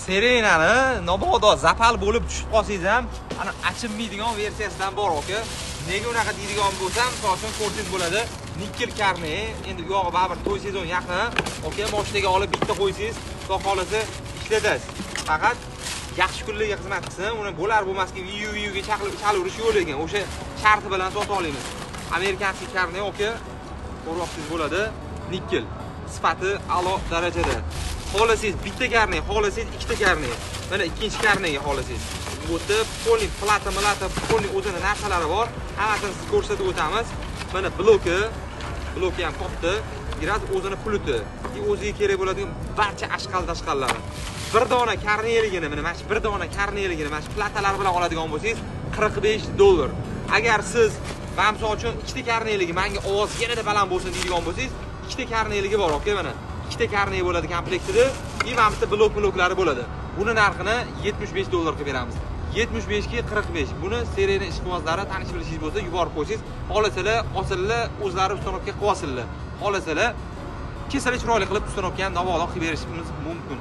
Serenani mabodo zapal bo'lib tushib qolsangiz ham, ana achinmaydigan versiyasidan bor aka. Nega unaqa deydigan bo'lsam, misol uchun ko'rsangiz bo'ladi. Nikkel karni, endi u yog'i baribir to'y sezon yaqin. Aka, mashinaga olib bitta qo'ysangiz, xudo xolasa ishlatasiz. Faqat yaxshi kunlarga xizmat qilsin, uni bo'lar bo'lmaski VU-ga chalaverish yo'q lekin o'sha sharti bilan sota olamiz. Amerikanskiy karni aka, ko'rvoqsiz bo'ladi. Nikkel sifati a'lo darajada. Xohlasangiz bitta karni, xohlasangiz ikkita karni. Mana ikkinchi karniga xohlasangiz. Bu yerda polni plata, milata, polni o'zini narsalari bor. Hammasini sizga ko'rsatib o'tamiz. Mana bloki, bloki ham katta, biraz o'zini pulti. O'ziga kerak bo'ladigan barcha ashqal-tashqallari. Bir dona karniligini, mana shu bir dona karniligini, mana shu platalar bilan oladigan bo'lsangiz $45. Agar siz, mana misol uchun ikkita karniligi menga ovoz yanada baland bo'lsin deydigan bo'lsangiz, ikkita karniligi bor, okey, mana ikkita karni bo'ladi komplektida, и mana bitta blok-bloklari bo'ladi. Buni narxini $75 qilib beramiz. 75 ga 45. Buni Serena ishqibozlari tanish bilishingiz bo'lsa, yuborib qo'ysangiz, xohlasalar olsinlar, o'zlari ustanovka qilib olsinlar. Xohlasalar kesalar chiroyli qilib ustanovka ham navodo qilib berishimiz mumkin.